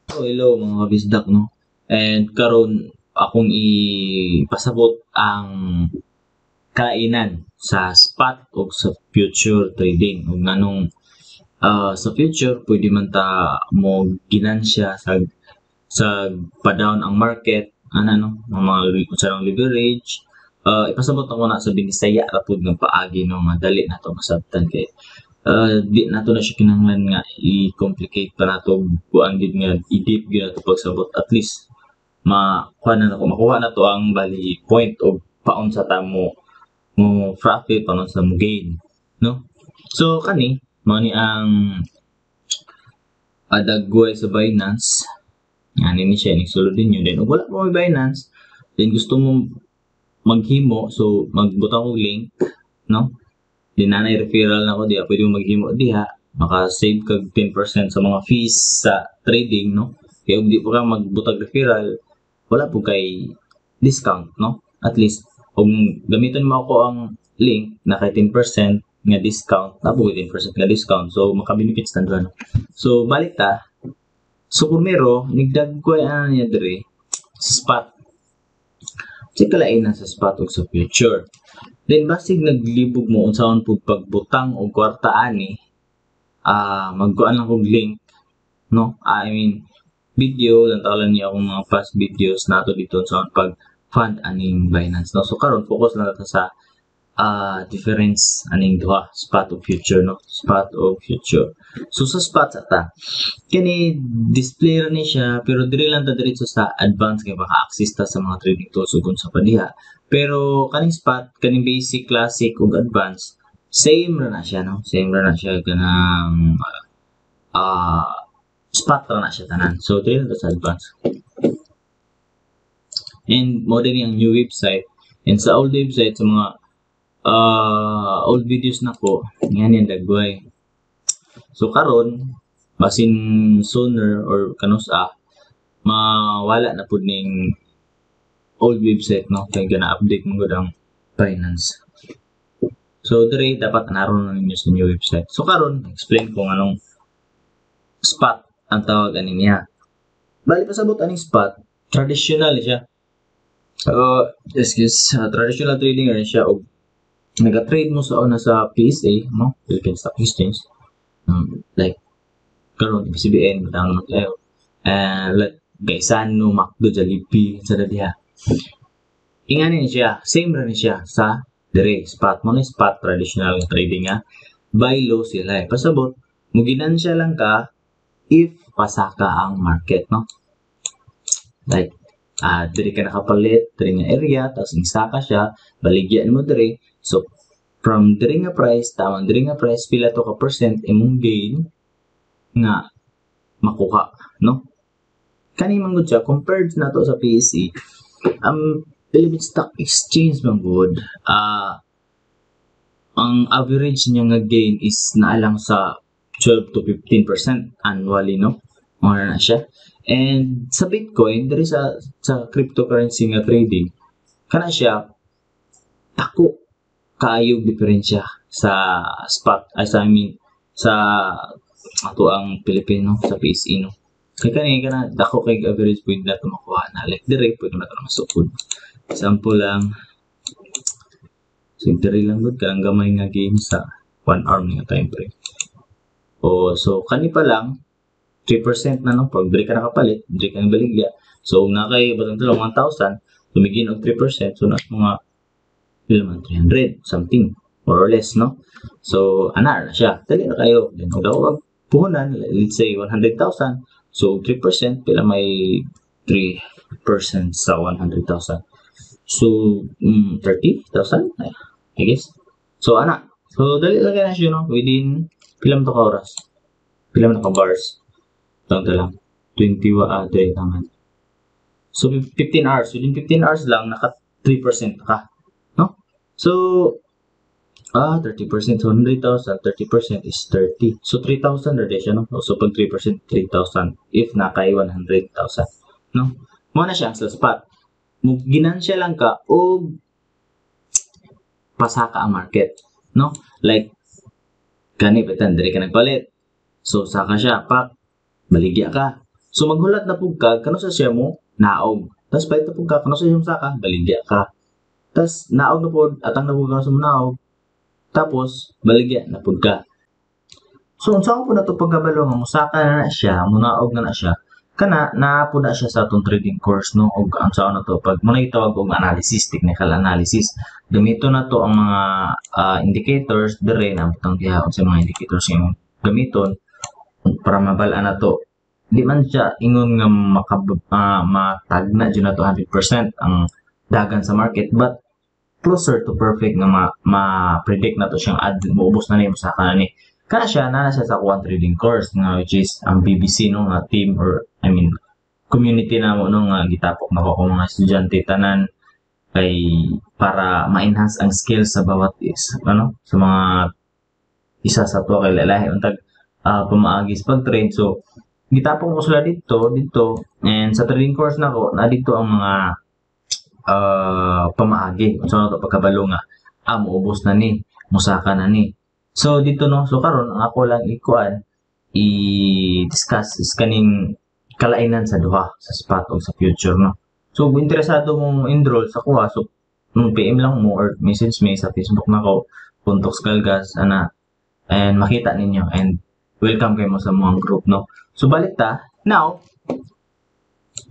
So, hello mga kabisdak, no? And karon akong ipasabot ang kalainan sa spot o sa future trading ug nganong sa future pwede man ta mo ginansya sa pa-down ang market ana, no, mga sa leverage. Ipasabot ako na sa Binisaya ra pud nga paagi, no, nga dali nato masabtan kay di nato na siya kinahanglan nga i-complicate pa nato, kuan gid nga i-deep gyud nato pagsabot. At least makuha na nako, makuha na to ang bali point og paunsa ta mo mo profit, paunsa mo gain, no? So kani mao ni ang adagway sa Binance. Ani ni siya ni sulod ninyo. Then ug wala mo may Binance, then gusto mo maghimo, so magbutang og link, no? Then nanay referral na ko diha, pwede mo maghimo diha, maka-save kag 10% sa mga fees sa trading, no? Kay ug di pa ka magbutag referral, wala po kay discount, no? At least kung gamiton mo ako ang link na kay 10% nga discount, na po 10% nga discount, so maka-benefits na doon. So balik ta. So primero, nigdagway ana niya diri sa spot. Sa kalain na sa spot ug sa future. Then basig naglibog mo unsaon pud pagbutang og kwarta ani, magkuan lang kog link, no? I mean video lang tawalan niya akong mga past videos nato dito unsaon pag fund aning Binance, no? So karon focus lang ta sa difference aning duha, spot o future, no? Spot o future. So sa spot sa ta kini display ra ni siya, pero diri lang ta diretso sa advanced kay maka-access ta sa mga trading tools ug unsa pa diha. Pero kaning spot, kaning basic, classic ug advanced, same ra na siya, no? Same ra na siya kanang spot ra na siya tanan. So diri na ta sa advanced. And mo din ang new website. And sa old website, sa mga old videos nako, yan yung dagway. So karon basin sooner or kanusa mawala na pud ning old website, no, kay gana update mo gud ang Binance. So diri dapat naroon na ninyo sa new website. So karon explain ko anong spot ang tawag ani niya. Bali pasabot aning spot, traditional siya. Excuse, traditional trading rin siya og naga-trade mo sa una sa PSA, no? Philippine Stock Exchange. Like karon ABS-CBN, butang naman kayo. And like Gaisano, McDo, Jollibee, sa diha. Ingani ni siya, same ra ni siya sa dire spot mo ni spot traditional trading nga buy low sila eh. Pasabot, muginansya lang ka if pasaka ang market, no? Like diri ka nakapalit, diri nga area, tapos saka siya, baligyan mo diri. So from diri nga price, tamang diri nga price, pila to ka percent imong gain nga makuha, no? Kani man gud siya compared na to sa PSE, ang Philippine Stock Exchange man gud, ang average niya nga gain is naalang sa 12 to 15% annually, no? Mao na siya. And sa Bitcoin, diri sa cryptocurrency nga trading, kana siya dako kaayo diferensya sa spot, ay sa, I mean sa ato ang Pilipino sa PSE, no? Kay kani kana dako kay average pwede na to makuha na, like dire pwede na to masukod. Example lang, so dire lang gud kanang gamay nga gain sa 1 hour nga time frame. O so kani pa lang 3% na, no? Pag diri ka nakapalit, diri ka baligya. So kung na kay batang 1,000, tumigin og 3%, so na mga pila man, 300 something more or less, no? So ana na siya. Dali na kayo. Then kung daw puhunan, let's say 100,000, so 3%, pila may 3% sa 100,000? So 30,000 I guess. So ana. So dali lang na siya, no? Within pila man to ka oras? Pila man ka bars? Tanto lang. 20 wa tangan. So 15 hours, within 15 hours lang naka 3% ka, no? So 30%, so 100,000, 30% is 30. So 3,000 ra siya, no? So pag 3%, 3,000 if nakay 100,000, no? Mo na siya sa spot. Mo ginansya lang ka og pasaka ang market, no? Like kani batan diri ka nagpalit. So saka siya, pak baligya ka. So maghulat na pud ka kanus-a siya mo naog. Tapos palit na pud ka, kanus-a siya saka, baligya ka. Tapos naog na pud, atang na pud kanus-a mo naog. Tapos baligya na pud ka. So unsa ko pud nato pagkabalo nga mosaka na na siya, munaog na na siya? Kana naa pud na siya sa atong trading course, no? Og ang sa na to pag mo na gitawag og analysis, technical analysis. Gamiton na to ang mga indicators dire na butang diha sa mga indicators nga imong gamiton para mabal-an na to. Di man siya ingon nga maka matagna jud nato 100% ang dagan sa market, but closer to perfect nga ma-predict na to siyang ad muubos na ni, mosaka na ni. Kana siya na siya sa kuan trading course nga which is ang BBC, no, nga team or, I mean, community na mo, no, nga gitapok na ko akong mga estudyante tanan kay para ma-enhance ang skills sa bawat is ano sa mga isa sa to kay lahi untag pamaagi sa pag-trade. So gitapok ko sila dito dito and sa trading course nako na dito ang mga pamaagi unsa na to pagkabalo nga muubos na ni, musaka na ni. So dito, no, so karon ang ako lang ikuan i-discuss is kaning kalainan sa duha, sa spot o sa future, no? So kung interesado mong enroll sa kuha, so PM lang mo or message me sa Facebook nako, Puntox Galgas ana, and makita ninyo and welcome kayo mo sa mga group, no? So balik ta now.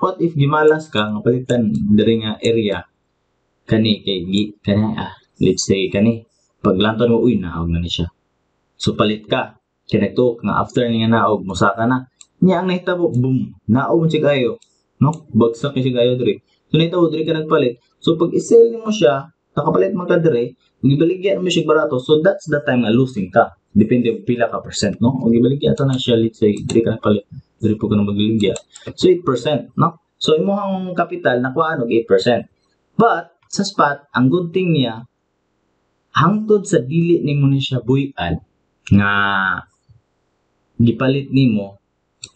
What if gimalas ka nga palitan diri nga area kani kay gi kani, let's say kani paglanton mo, uy, naog na ni siya. So palit ka kay nagtuok nga after niya naog musaka na niya. Ang nahitabo, boom, naog mo siya kayo, no? Bagsak siya kayo diri. So nahitabo diri ka nagpalit. So pag i-sell nimo siya, nakapalit man ka diri, gibaligya mo siya barato. So that's the time nga losing ka, depende pila ka percent, no? Kung gibaligya to na siya, let's say diri ka nagpalit, diri po ka na magbaligya, so 8%, no? So imong capital nakuha og 8%. But sa spot, ang good thing niya, hangtod sa dili nimo ni siya buy-an nga gipalit nimo,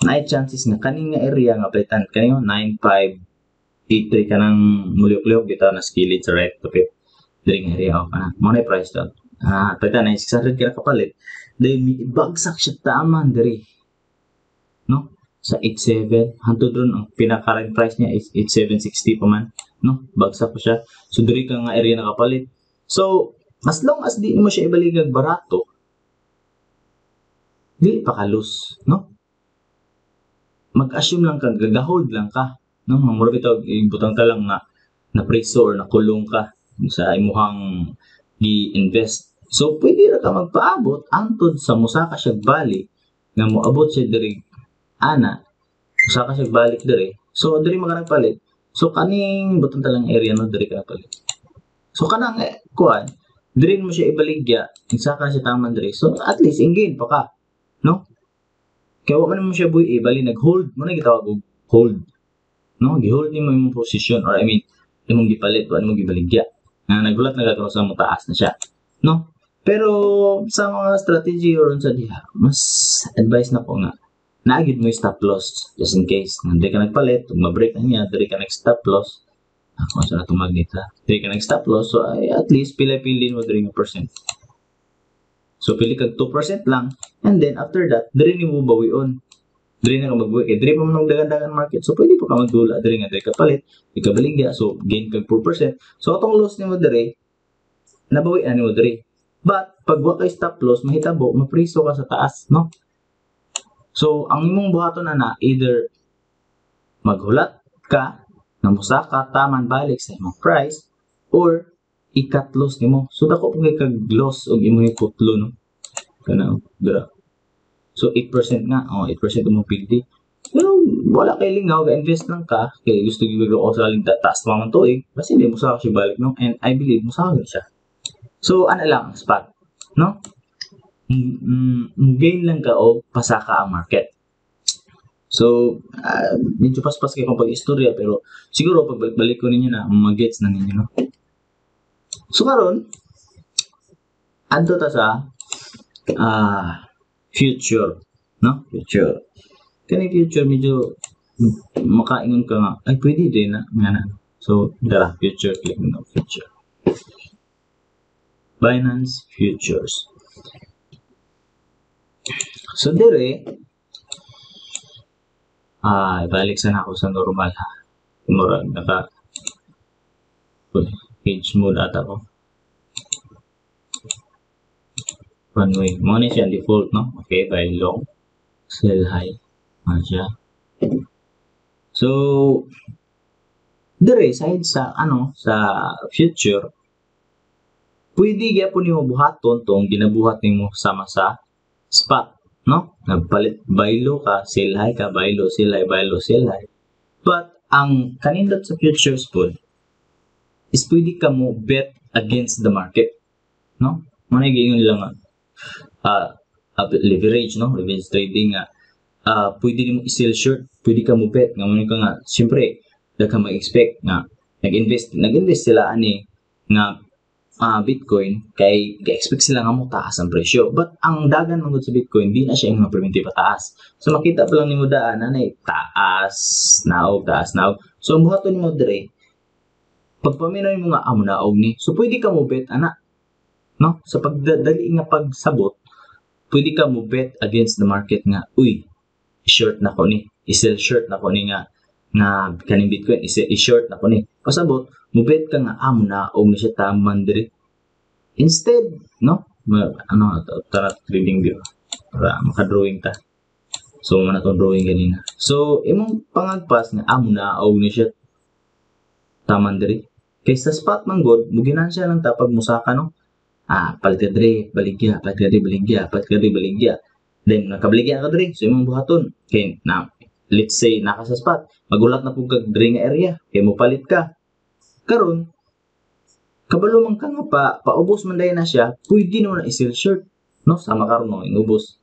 naay chances nga kaning nga area nga palitan kani 9583, kanang muliyok-liyok bitaw na skillet sa right to fifth diri nga area, oh, kana mo na price to palitan na 600 ka kapalit, then ibagsak siya taman diri, no, sa 87. Hantod ron ang pinaka current price niya is 8760 pa man, no? Bagsak pa siya. So diri ka nga area nakapalit. So as long as di mo siya ibaligag barato, dili pa ka lose, no? Mag-assume lang ka, gagahold lang ka, no? Mura bitaw ibutang ka lang nga na preso or nakulong ka sa imuhang gi-invest. So pwede ra ka magpaabot antod sa musaka siya balik nga moabot siya diri ana, musaka siya balik diri. So diri man ka nagpalit. So kaning butang talang area, no, diri ka nagpalit. So kanang kuan diri mo siya ibaligya, saka siya taman diri. So at least in gain pa ka, no? Kaya wa man mo siya buy, bali nag-hold mo na, gitawag og hold. No, gihold nimo imong position or, I mean, imong gipalit, wa nimo gibaligya. Nga nagulat na ka sa mo taas na siya. No? Pero sa mga strategy or sa diha, mas advice na ko nga naagid mo stop loss just in case nga di ka nagpalit ug ma-break na niya, diri ka nag-stop loss. Ako sa natong magnet ha. Diri ka nag-stop loss, so ay, at least pila-pili mo diri nga percent. So pili kag 2% lang and then after that diri nimo bawion. Diri na ka magbuhi kay diri pa man dagan-dagan market. So pwede pa ka magdula diri nga diri ka palit, di ka baligya, so gain kag 4%. So atong loss nimo diri, nabawi na nimo diri. But pag wa kay stop loss, mahitabo mapriso ka sa taas, no? So ang imong buhaton na na either maghulat ka na musaka taman balik sa imong price or i-cut loss nimo. So dako po kay kag loss og imong putlo, no? Kana dira. So 8% nga, oh, 8% imong pildi. Pero wala kay lingaw, ga-invest lang ka kay gusto gyud ko sa ling taas pa man tuig, basta hindi mo siya balik, no? And I believe mo siya. So ano lang spot, no? Gain lang ka o pasaka ang market. So, medyo paspas kay kung pag-istorya, pero siguro pag balik ko ninyo na magets na ninyo, no? So karon adto ta sa future, no? Future. Kani future medyo makaingon ka nga ay pwede din na nga na. So dara future, click na future. Binance Futures. So dire Ah, balik sa nako sa normal ha. Murag naka hedge mode ata ko. One way. Mao ni siya ang default, no? Okay, buy long, sell high. Ano siya? So, dire side sa ano sa future, pwede gyapon nimo buhaton tong ginabuhat nimo sama sa spot, no? Nagpalit buy low ka, sell high ka, buy low, sell high, buy low, sell high. But ang kanindot sa futures pod is pwede ka mo bet against the market, no? Mao na giingon nila nga leverage, no? Leverage trading nga pwede nimo i-sell short, pwede ka mo bet nga mo ka nga siyempre daghan mag-expect nga nag-invest sila ani nga Bitcoin kay ga-expect sila nga mo taas ang presyo. But ang dagan man gud sa Bitcoin, di na siya nga perminti pataas. So makita pa lang nimo daan anay taas, naog, taas, naog. So ang buhaton nimo dire, pagpaminaw nimo nga amo naog ni. So pwede ka mo bet ana. No? Sa pagdali nga pagsabot, pwede ka mo bet against the market nga uy, short na ko ni. I-sell short na ko ni nga nga kaning Bitcoin i-short na ko ni. Pasabot, mo bet ka nga amo naog ni siya taman diri. Instead, no? Ano, tara trading view para maka-drawing ta. So, mao na tong drawing ganina. So, imong pangagpas nga amo naog ni siya taman diri. Kay sa spot man gud, muginansya lang ta pag musaka, no? Ah, palit ka diri, baligya, palit ka diri, baligya, palit ka diri, baligya. Then nakabaligya ka diri, so imong buhaton kay na let's say naka sa spot, magulat na pud kag diri nga area kay mo palit ka. Karon kabalo man ka nga pa paubos man dayon na siya, pwede naman na i-sell short, no? Sama karon, no, ingubos.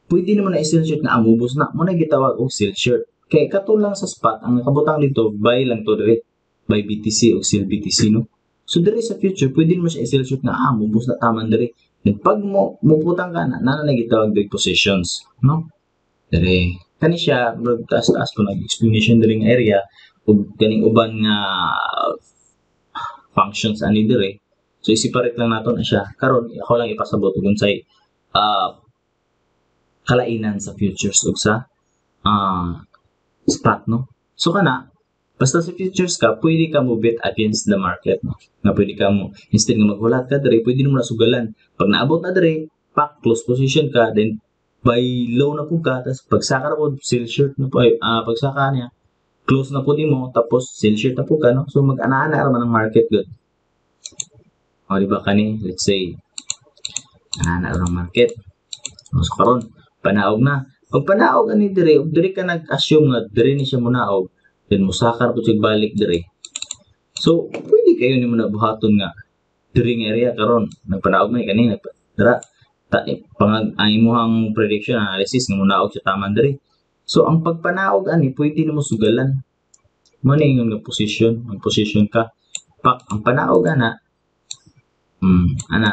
Pwede naman na i-sell short nga amubos na. Mao na gitawag og sell short. Kay kato lang sa spot, ang nakabutang dito, buy lang to dire. Buy BTC o sell BTC, no? So dire sa future, pwede mo siya i-sell short nga mubos na taman dire. Then pag mo muputang ka na, na na gitawag big positions, no? Dire. Kani siya, murag taas-taas ko nag-explanation diri nga area ug kaning uban nga functions ani dire. So i-separate lang nato na siya. Karon ako lang ipasabot ug unsay kalainan sa futures ug sa spot, no? So kana basta sa futures ka, pwede ka mo bet against the market, no? Nga pwede ka mo instead nga maghulat ka dire, pwede mo na sugalan. Pag naabot na dire, pak close position ka, then buy low na pud ka, tapos pagsaka ra pod sell short na po ay pagsaka niya close na po nimo, tapos sell short na po ka, no? So mag-ana-ana ra man ang market gud. O di ba kani, let's say ana-ana ra ang market. So karon panaog na. Pag panaog ani dire, ug dire ka nag-assume nga dire ni siya munaog, then musakar po siya balik dire. So pwede kayo nimo na buhaton nga dire nga area karon nagpanaog man kani dira ta, pangag ang imuhang prediction analysis nga munaog siya taman dire. So ang pagpanaog ani pwede nimo sugalan. Mo ni ingon nga position, mag position ka. Pak ang panaog ana, ana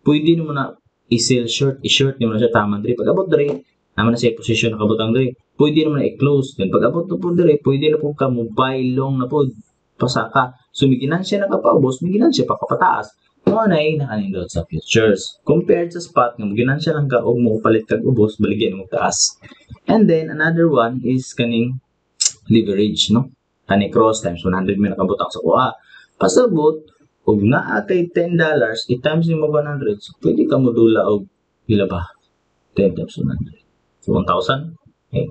pwede nimo na i-sell short, i-short nimo na siya taman dire. Pag abot dire, naman na siya position nakabutang dire. Pwede naman na i-close. Then pag abot na po dire, pwede na po ka mo buy long na po pasaka. So may ginansya na ka paubos, may ginansya pa ka pataas. Mao na ay nakanindot sa futures. Compared sa spot nga ginansya lang ka og mo palit kag ubos, baligyan mo taas. And then another one is kaning leverage, no? Kani cross times 100 may nakabutang sa kuha. Pasabot og naa kay $10, i-times nimo 100, so pwede ka modula og pila ba? 10 times 100. So 1,000. Okay.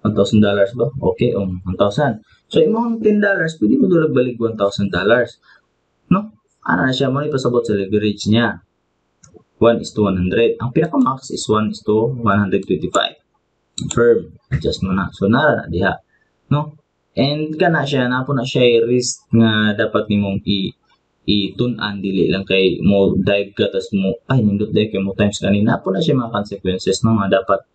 $1,000 ba? Okay, 1,000. So imong $10, pwede mo dulag balik $1,000. No? Ano na siya mo ni pasabot sa leverage niya. 1 is to 100. Ang pinaka max is 1 is to 125. Confirm. Adjust mo na. So nara na diha. No? And kana siya, napo na siya risk nga dapat nimong i itun-an, dili lang kay mo dive ka tas mo ay nindot dive kay mo times kanina po na siya mga consequences, no, nga dapat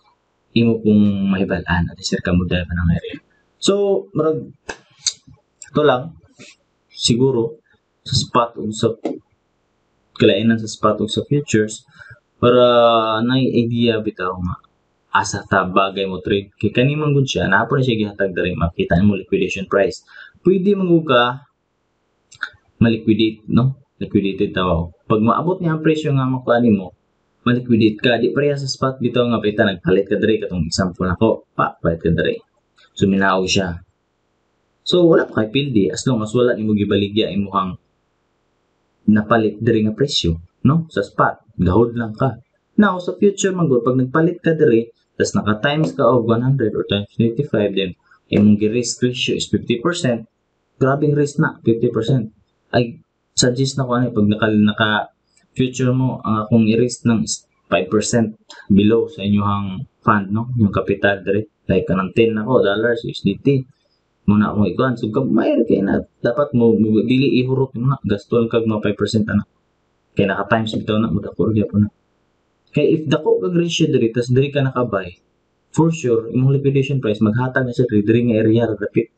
imo pong mahibal-an at isir ka mo dive ng area. So murag ito lang siguro sa spot ug sa kalainan sa spot ug sa futures para nay idea bitaw nga asa ta bagay mo trade kay kani man gud siya naa po na siya gihatag diri. Makita nimo liquidation price, pwede man gud ka ma-liquidate, no? Liquidated tawag. Pag maabot niya ang presyo nga makuha nimo, ma-liquidate ka. Di pareha sa spot bitaw nga pita nagpalit ka diri katong example nako, pa palit ka diri. So minaog siya. So wala pa kay pildi as long as wala nimo gibaligya imuhang napalit diri nga presyo, no? Sa spot, gahold lang ka. Now, sa future man gud, pag nagpalit ka diri, tas naka times ka og 100 or times 25, then imong gi-risk ratio is 50%. Grabing risk na, 50%. Ay, suggest na ko ano, pag naka future mo, ang akong i-risk ng is 5% below sa inyong fund, no? Yung capital diri. Like, kanang 10 nako dollars, USDT. Muna akong ikuan. So, gamay kay na, dapat mo dili ihurot mo na, gastuhan kag mga 5% ana. Kay naka times bitaw na, mudako gyapon na. Kay if dako kag ratio diri, tas diri ka nakabay, for sure, imong liquidation price maghatag na siya diri, diri nga area dapit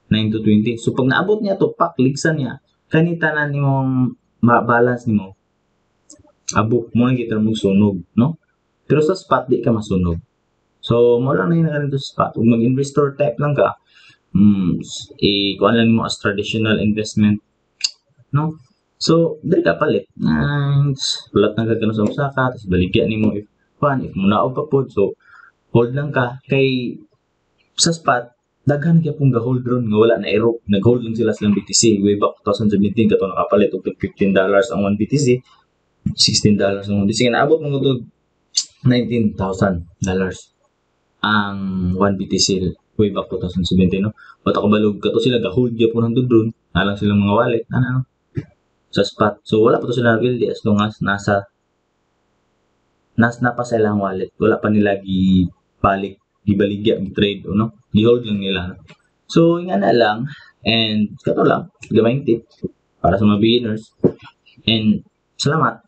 9 to 20. So pag naabot niya to, pak ligsan niya, kani tanan nimong ma-balance nimo. Abo mo na kita mo sunog, no? Pero sa spot di ka masunog. So mo lang na yun na sa spot. Kung mag-investor type lang ka, i-kuan lang mo as traditional investment, no? So, diri ka palit. And, wala na ka sa usaka, tapos baligya nimo if kuan, if munaog pa pod, so hold lang ka kay sa spot daghan gyapon ga-hold ron nga wala na erok, nag-hold lang sila sa BTC way back 2017, kato nakapalit og $15 ang 1 BTC, $16 ang 1 BTC, naabot mo og $19,000 ang 1 BTC way back 2017, no? But ako balog kato sila ga-hold gyapon hangtod ron, alang silang mga wallet ano, no? Sa spot. So wala pa to sila nagbildi as long as nasa nas na pa sa ilang wallet. Wala pa nila gi balik, gibaligya, gi-trade o no? Gi-hold lang nila. No? So nga na lang and kato lang gamay tip para sa mga beginners and salamat.